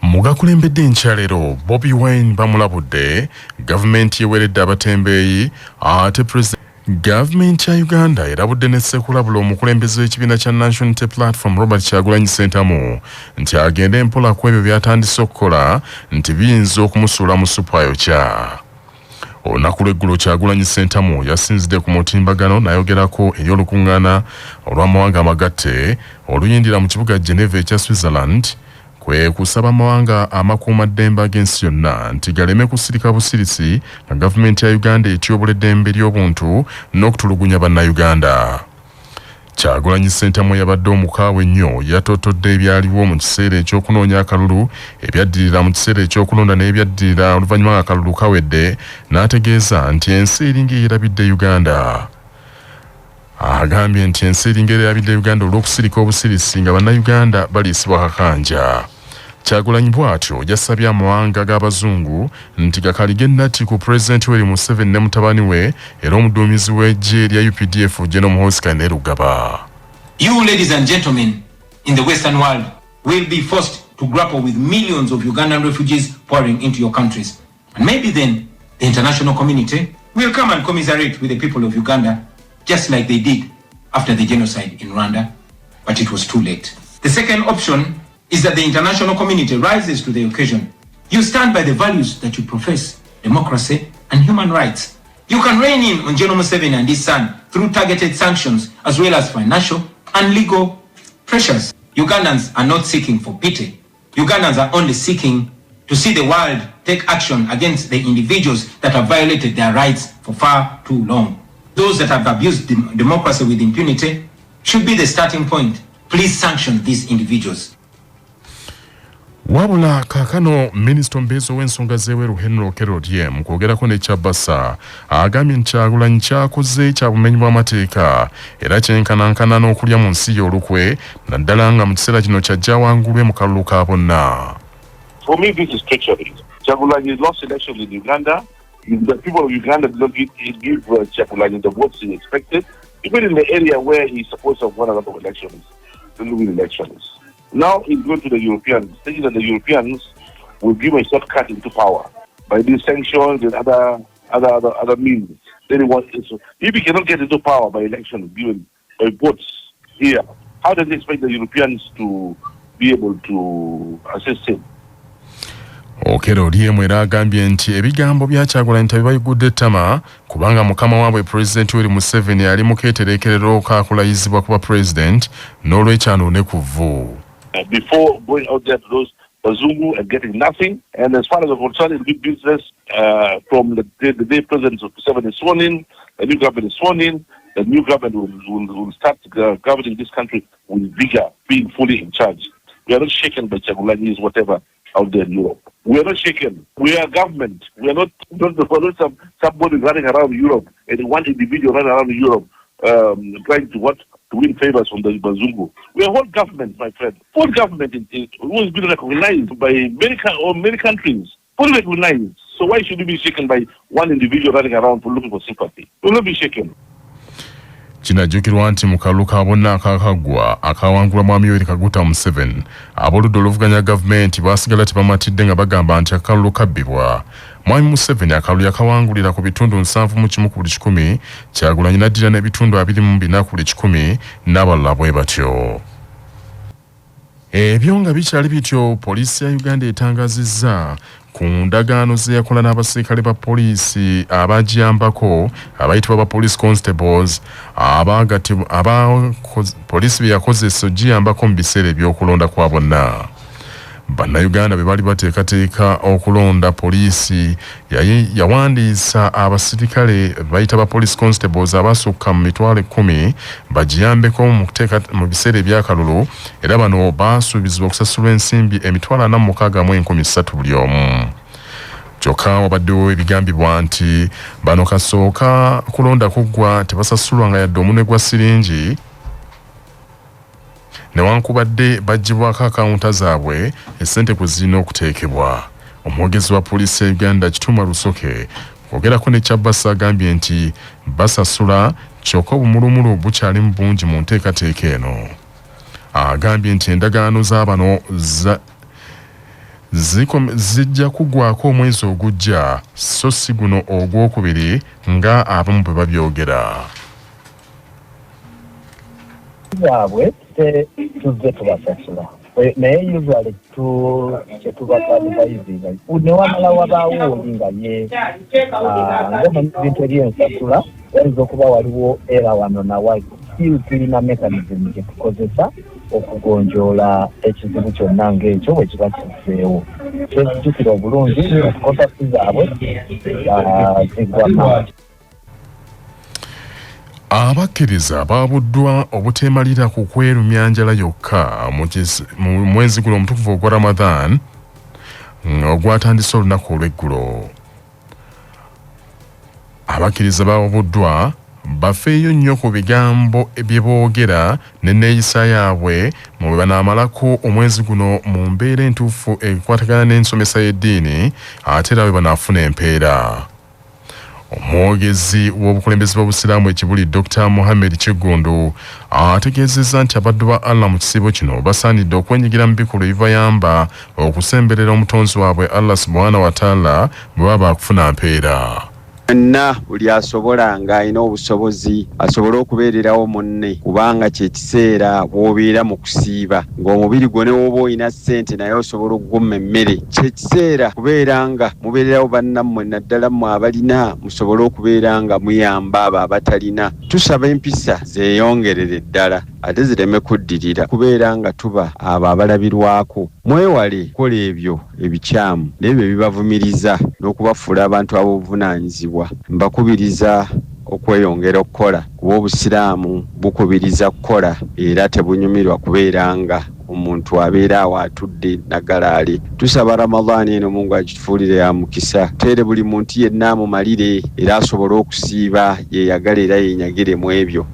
Mugakulembedde enkyalero, Bobi Wine bamulabudde, gavumenti yeweredde abatembeeyi, ate president. Gavumenti ya Uganda erabudde ne ssekulabula omukulembeze w'ekibiina kya National Unity Platform, Robert Kyagulanyi Ssentamu, nti agende mpola ku ebyo by'atandise okukola, nti biyinza okumusuula mu supu ayokya. Olunaku lw'eggulo, Kyagulanyi Ssentamu yasinzidde ku mutimbagano n'ayogerako eri olukuŋŋaana olw'amawanga amagatte oluyindira mu kibuga Geneva ekya Switzerland, kwe kusaba amawanga amakuumaddembe ag'ensi yonna nti galeme kusirika busirisi nga gavumenti ya Uganda etyobola eddembe ly'obuntu n'okutulugunya Bannayuganda. Kyagulanyi Ssentamu yabadde omukaawe ennyo, yatotodde ebyaliwo mu kiseera ekyokunoonya akalulu, ebyaddirira mu kiseera ekyokulonda n'ebyaddirira oluvannyuma nga akalulu kawedde, n'ategeeza nti ensi eringa eyerabidde Uganda. Agambye nti ensi eringa erabidde Uganda olw'okusirika obusirisi nga Bannayuganda baliisibwa kakanja. Kyagulanyi bw'atyo yasabye amawanga g'abazungu nti gakalige ennati ku Pulezidenti Yoweri Museveni ne mutabani we era omuduumizi w'eggye lya UPDF, General Muhoozi Kainerugaba. You, ladies and gentlemen, in the Western world, will be forced to grapple with millions of Ugandan refugees pouring into your countries. And maybe then the international community will come and commiserate with the people of Uganda, just like they did after the genocide in Rwanda, but it was too late. The second option is that the international community rises to the occasion. You stand by the values that you profess, democracy and human rights. You can rein in on General Museveni and his son through targeted sanctions as well as financial and legal pressures. Ugandans are not seeking for pity. Ugandans are only seeking to see the world take action against the individuals that have violated their rights for far too long. Those that have abused democracy with impunity should be the starting point. Please sanction these individuals. Wabula kaakano minisita omubeezi ow'ensonga z'ebweru, Henry Okello Oryem, mu kwogerako ne Kyabasa, agambye nti Kyagulanyi kyakoze kya bumenyi bw'amateeka era kyenkanankana n'okulya mu nsi ye olukwe, naddala nga mu kiseera kino kyajja awangulwe mu kalulu ka bonna. For me, this is treachery. Kyagulanyi lost elections in Uganda. The people of Uganda did not give Kyagulanyi the votes he expected. Even in the area where he's supposed to have won a lot of elections, didn't win elections. Now he's going to the Europeans, thinking that the Europeans will give a shortcut into power by these sanctions and other means. Then he wants, so if he cannot get into power by elections given by votes here, how does he expect the Europeans to be able to assist him? Okello Oryem era agambye nti ebigambo bya Kyagulanyi tebibayigudde ettama, kubanga mukama waabwe Pulezidenti Yoweri Museveni ali mu keetereekerero kakulayizibwa kuba pulezidenti, n'olwekyanuune ku vvu. Before going out there to those Bazungu and getting nothing. And as far as I'm concerned, it'll be business from the day President Museveni is sworn in, the new government is sworn in, the new government will start governing this country with vigor, being fully in charge. We are not shaken by Kyagulanyi's whatever out there in Europe. We are not shaken. We are government. We are not somebody running around Europe and one individual running around Europe trying to what? To win favors from the Bazungu. We are whole government, my friend. Full government who has been recognized by many countries. Fully recognized. So why should we be shaken by one individual running around for looking for sympathy? We will not be shaken. Kinajjukirwa nti mu kalulu ka bonna akakaggwa akawangulwa mwami Yoweri Kaguta Museveni, ab'oludda oluvuganya gavumenti baasigala tebamatidde nga bagamba nti akalulu kabbibwa. Mwami Museveni akalulu yakawangulira ku bitundu 71 ku buli kikumi, Kyagulanyi n'addira n'ebitundu 24 ku buli kikumi, n'abalala bwe batyo. Ebyo nga bikyali bityo, poliisi ya Uganda etangazizza ku ndagaano ze yakola n'abaserikale ba poliisi abagiyambako abayitibwa ba police constables, aba poliisi be yakozesa ogiyambako mu biseera ebyokulonda kwa bonna. Bannayuganda bwe baali bateekateeka okulonda, poliisi yawandiisa abasirikale bayita ba police constables abasukka mu 100,000 bagiyambeko mu biseera ebyakalulu, era bano basuubizibwa okusasulwa ensimbi 46,300 buli omu. Kyokka wabaddewo ebigambibwa nti bano kasooka kulonda kuggwa tebasasulwa nga yadde omunwe gwa siringi, newankubadde baggyibwako akawunta zaabwe essente kwe zirina okuteekebwa. Omwogezi wa poliisi ya Uganda, Kituma Rusoke, Kwogerako ne Kyabassa agambye nti basasula kyokka obumulumulu bukyalimu bungi mu nteekateeka eno. Agambye nti endagaano za bano zijja kuggwako omwezi ogujja so si guno ogwokubiri nga abamu bwe babyogera. Zaabwe tuzze tubasasula, naye usually kyetuba advisinga newamala wabaawo oli nga ye ngaomanyi ebintu ebyensasula wayinza okuba waliwo era wano nawa, still tulina mechanism gyetukozesa okugonjoola ekizibu kyonna ng'ekyo bwe kiba kizeewo. Kyekijjukira obulungi, contract zaabwe ziggwa March. Abakkiriza baabuddwa obuteemalira ku kwerumya njala yokka mu mwezi guno omutukuvu ogwa Ramadan ogwatandise olunaku olw'eggulo. Abakkiriza bawabuddwa bafeeyo nnyo ku bigambo bye boogera n'enneeyisa yaabwe mu bwe banaamalako omwezi guno mu mbeera entuufu ekwatagana n'ensomesa y'eddiini, ate era bwe banaafuna empeera. Omwogezi w'obukulembeze bw'obusiraamu ekibuli, Dr Muhammed Kiggundu, ategeezezza nti abaddu ba Allah mu kisiibo kino basaanidde okwenyigira mu bikolwa ebibayamba okusemberera omutonzi waabwe Allah Subhana Wataala bwe baba bakufuna mpeera. Yenna buli asobola ng'alina obusobozi asobole okubeererawo munne, kubanga kyekiseera bw'obeera mu kusiiba ng'omubiri gwo ne woba olina ssente naye osobola okugumma emmere. Kyekiseera kubeera nga mubeererawo bannammwe, naddala mmwe abalina musobole okubeera nga muyamba abo abatalina. Tusaba empisa zeeyongerere ddala ate zireme kuddirira, kubeera nga tuba abo abalabirwako. Mwewale kukola ebyo ebikyamu n'ebyo ebibavumiriza n'okubafuula abantu ab'obuvunaanyizibwa. Mbakubiriza okweyongera okukola, kuba obusiraamu bukubiriza kukola era tebunyumirwa kubeera nga omuntu abeera awo atudde nagalaale. Tusaba Ramadaani eno Mungu agitufuulire ya mukisa, teere buli muntu yenna amumalire era asobole okusiiba yeeyagale era yeenyagire mu ebyo.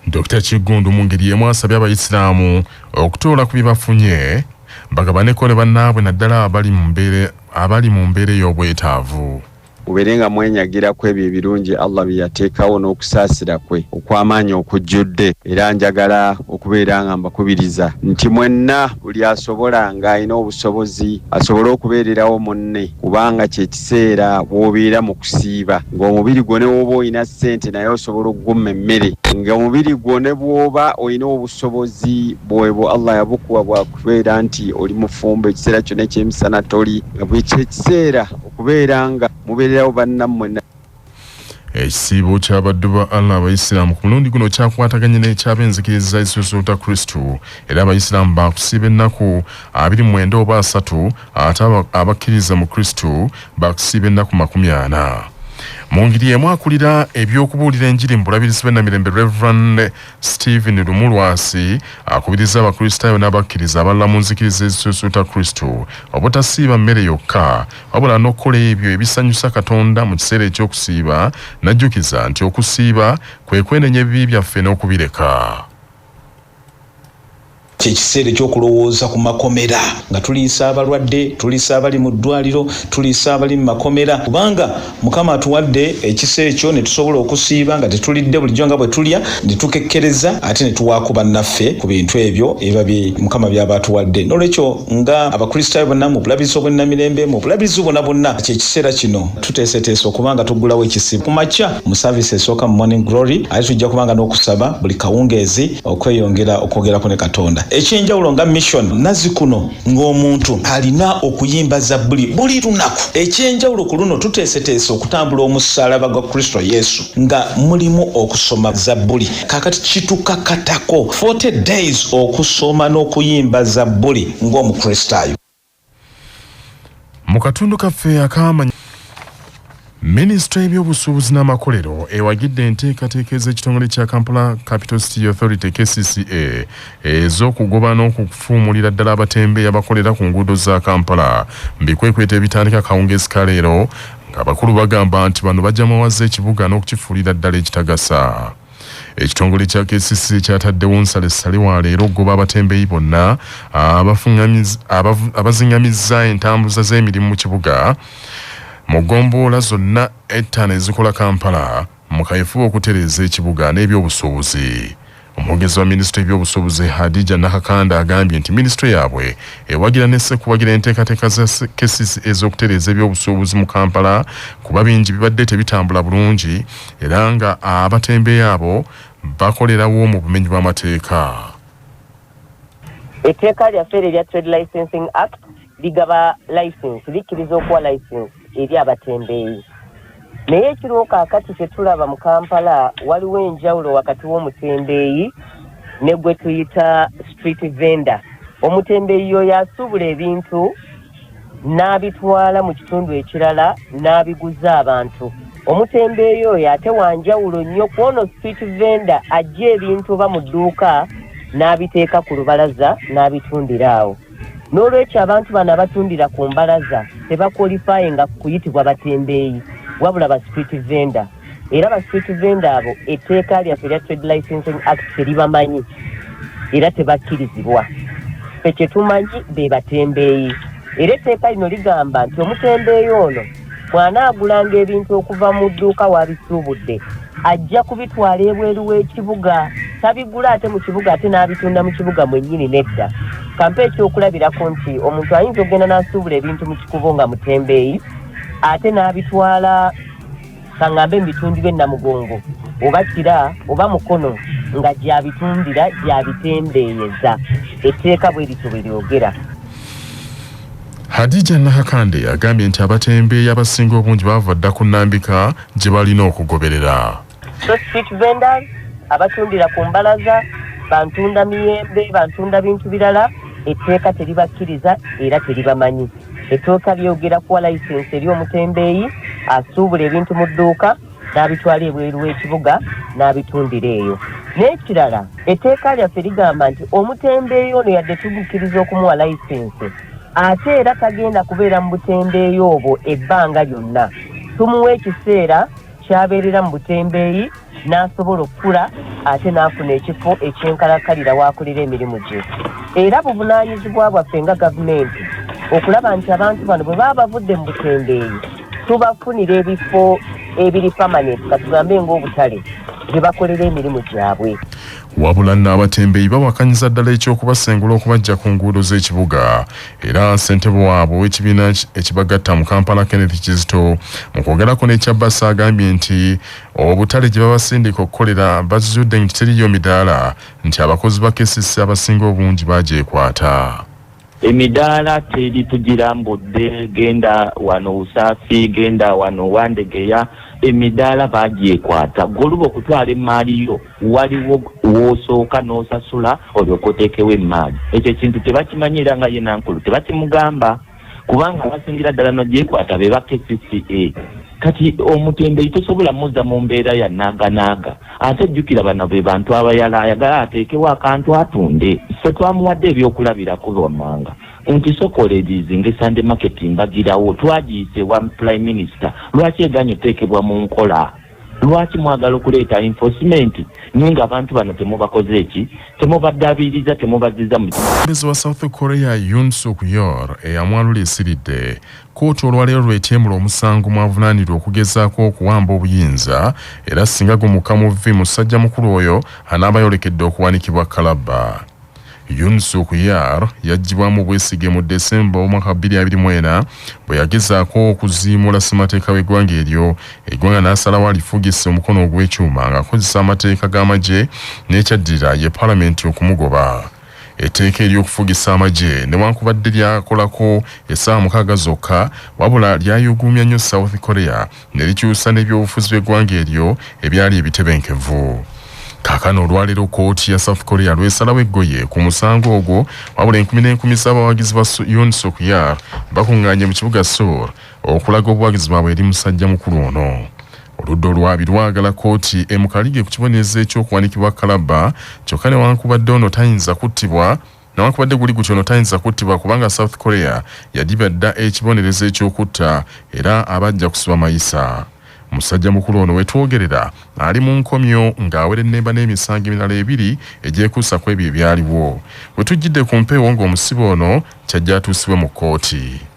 Dr Kiggundu mu ngeri emu asabye abayisiraamu okutoola ku bye bafunye bagabaneko ne bannaabwe, naddala abali mu mbeera ey'obwetaavu. Mubeere nga mwenyagira ku ebyo ebirungi Allah bye yateekawo n'okusaasira kwe okw'amaanyi okujjudde. Era njagala okubeera nga mbakubiriza nti mwenna buli asobola ng'alina obusobozi asobole okubeererawo munne, kubanga kyekiseera bw'obeera mu kusiiba ng'omubiri gwo ne woba olina ssente naye osobola okugumma emmere, ng'omubiri gwo ne bw'oba olina obusobozi bwebwo Allah yabukuwa bwakubeera nti oli mufumbo ekiseera kyonna ekyemisana toli, nga bwe kyekiseera okubeera nga mubeererawo bannammwe. Ekisiibo ky'abaddu ba Allah abayisiraamu ku mulundi guno kyakwataganye n'ekyabenzikiriza esusuuta Kristu, era abayisiraamu bakusiiba ennaku 29 oba 30, ate abakkiriza mu Kristu bakusiiba ennaku 40. Mu ngeri emu, akulira ebyokubuulira enjiri mu bulabirizi bw'e Namirembe, Reverend Stephen Lumulwasi, akubiriza abakristaayo n'abakkiriza abalala mu nzikiriza ezisuusuuta Kristu obutasiiba mmere yokka, wabula n'okukola ebyo ebisanyusa Katonda mu kiseera ekyokusiiba, n'ajjukiza nti okusiiba kwe kwenenya ebibi byaffe n'okubireka. Kyekiseera ekyokulowooza ku makomera, nga tuliisa abalwadde, tuliisa abali mu ddwaliro, tuliisa abali mu makomera, kubanga Mukama atuwadde ekisa ekyo ne tusobola okusiiba nga tetulidde bulijjo nga bwe tulya, ne tukekkereza ate ne tuwaako bannaffe ku bintu ebyo ebiba Mukama byaba atuwadde. N'olwekyo nga abakristaayo bonna mu bulabirizi obw'ennamirembe, mu bulabirizi bwonna bwonna, kyekiseera kino tuteeseteese okuba nga tuggulawo ekisiibo ku makya mu saavisi esooka mu Morning Glory, ate tujja kubanga n'okusaba buli kawungeezi okweyongera okwogerako ne Katonda. Ekyenjawulo nga mission nazikuno ng'omuntu alina okuyimba zabbuli buli lunaku, ekyenjawulo ku luno tuteeseteese okutambula omusaalaba gwa Kristo Yesu nga mulimu okusoma zabbuli. Kaakati kitukakatako 40 days okusoma n'okuyimba zabbuli ng'omukristaayo. Mu katundu kaffe akamanyi, Minisitule y'ebyobusuubuzi n'amakolero ewagidde enteekateeka ez'ekitongole kya Kampala Capital City Authority, KCCA, ez'okugoba n'okufuumulira ddala abatembeeyi abakolera ku nguudo za Kampala mu bikwekweto ebitandika kawungeezi ka leero, ng'abakulu bagamba nti bano bajja mawaza ekibuga n'okukifuulira ddala ekitagasa. Ekitongole kya KCC kyataddewo nsalessale wa leero okugoba abatembeeyi bonna abaziŋŋamizza entambuza z'emirimu mu kibuga. Mu ggombolola zonna ettaano ezikola Kampala mu kaweefube okutereeza ekibuga n'ebyobusuubuzi. Omwogezi wa minisitule y'ebyobusuubuzi Hadija Nakakanda agambye nti minisitule yaabwe ewagira ne ssekuwagira enteekateeka za KCC ez'okutereeza ebyobusuubuzi mu Kampala kuba bingi bibadde tebitambula bulungi era nga abatembeeyi abo bakolerawo mu bumenyi bw'amateeka. Etteeka lyaffe eryo erya Trade Licensing Act ligaba license, likkiriza okuwa license eri abatembeeyi. Naye ekiriwo kaakati kye tulaba mu Kampala waliwo enjawulo wakati w'omutembeeyi ne gwe tuyita street vendor. Omutembeeyi y'oyo asuubula ebintu n'abitwala mu kitundu ekirala n'abiguza abantu. Omutembeeyi oyo ate wa njawulo nnyo ku ono street vendor aggya ebintu oba mu dduuka n'abiteeka ku lubalaza n'abitundira awo. N'olwekyo abantu bano abatundira ku mbalaza tebakwolifayinga kuyitibwa batembeeyi wabula ba street vendor. Era ba street vendor abo etteeka lyaffe erya Trade Licensing Act teribamanyi era tebakkirizibwa. Ffe kye tumanyi be batembeeyi. Era etteeka lino ligamba nti omutembeeyi ono bw'anaagulanga ebintu okuva mu dduuka w'abisuubudde ajja kubitwala ebweru w'ekibuga, tabigula ate mu kibuga ate n'abitunda mu kibuga mwennyini nedda. Kampe ekyokulabirako nti omuntu ayinza okugenda n'asuubula ebintu mu kikubo nga mutembeeyi ate n'abitwala kangambe mu bitundu by'e Namugongo oba Kira oba Mukono nga gy'abitundira gy'abitembeeyeza. Etteeka bwe lityo bwe lyogera. Hadija Nakakande agambye nti abatembeeyi abasinga obungi baava dda ku nnambika gye balina okugoberera. So street vendors abatundira ku mbalaza, bantunda miyembe, bantunda bintu birala, etteeka teribakkiriza era teribamanyi. Etteeka lyogera kuwa layisinsi eri omutembeeyi asuubula ebintu mu dduuka n'abitwala ebweru w'ekibuga n'abitundira eyo. N'ekirala, etteeka lyaffe ligamba nti omutembeeyi ono yadde tumukkiriza okumuwa layisinsi, ate era tagenda kubeera mu butembeeyi obwo ebbanga lyonna. Tumuwa ekiseera ky'abeerera mu butembeeyi n'asobola okukula ate n'afuna ekifo ekyenkalakkalira w'akolera emirimu gye. Era buvunaanyizibwa bwaffe nga gavumenti okulaba nti abantu bano bwe baba bavudde mu butembeeyi tubafunira ebifo ebiri permanent, katugambe ng'obutale, gye bakolera emirimu gyabwe. Wabula nno abatembeeyi bawakanyiza ddala eky'okubasengula okubaggya ku nguudo z'ekibuga era ssentebe waabwe ow'ekibiina ekibagatta mu Kampala Kenneth Kizito mu kwogerako n'ekya Basa agambye nti obutale gye babasindika okukolera bazudde nti teriiyo midaala nti abakozi ba KCC abasinga obungi bagyekwata. Emidaala teri tugirambudde, genda wano Usaafi, genda wano Wandegeya, emidaala baagyekwata. Ggwe oluba okutwala emmaali yo waliwo w'osooka n'osasula olyoke oteekewo emmaali. Ekyo ekintu tebakimanyi era nga ye Nankulu tebakimugamba kubanga abasingira ddala n'ogyekwata be ba KCCA. Kati omutembeeyi tosobola muzza mu mbeera ya naaganaaga ate jjukira bano be bantu abayala ayagala ateekewo akantu atunde. Ffe twamuwadde ebyokulabirako wammanga nti sokola eriizinga Sunday market mbagirawo twagiyise ewa Prime Minister lwaki egaanye oteekebwa mu nkola? Lwaki mwagala okuleeta enforcement naye nga abantu bano temubakoze ki? Temubaddaabiriza, temubazizza mu. Omukulembeze wa South Korea Yoon Suk Yeol eyamwalula esiridde Kkooti olwaleero lw'etyemula omusango mw'avunaanirwa okugezaako okuwamba obuyinza era singa gumukka mu vvi musajja mukulu oyo anaaba ayolekedde okuwanikibwa kalabba. Yoon Suk Yeol yaggyibwamu obwesige mu December omwaka 2024 bwe yagezaako okuziimuula ssemateeka w'eggwanga eryo eggwanga n'asalawo alifugise omukono ogw'ekyuma ng'akozesa amateeka g'amagye n'ekyaddirira ye palamenti okumugoba. Etteeka ery'okufugisa amagye newankubadde lyakolako essaawa mukaaga zokka wabula lyayuuguumya nnyo South Korea ne likyusa n'ebyobufuzi by'eggwanga eryo ebyali ebitebenkevu. Kaakano olwaleero kkooti ya South Korea lw'esalawo eggoye ku musango ogwo wabula enkumi n'enkumi z'abawagizi ba Yoon Suk Yeol bakungaanye mu kibuga Seoul okulaga obuwagizi bwabwe eri musajja mukulu ono. Oludda oluwaabi lwagala kkooti emukalige ku kibonerezo eky'okuwanikibwa kalabba kyokka newankubadde ono tayinza kuttibwa newankubadde guli gutyo ono tayinza kuttibwa kubanga South Korea yadiba dda ekibonerezo eky'okutta era aba ajja kusiba mayisa. Musajja mukulu ono wetwogerera ali mu nkomyo ng'awerennemba n'emisango emirala ebiri egyekuusa ku ebyo ebyaliwo. Wetujjidde ku mpeewo ng'omusibe ono kyajja atuusibwe mu kkooti.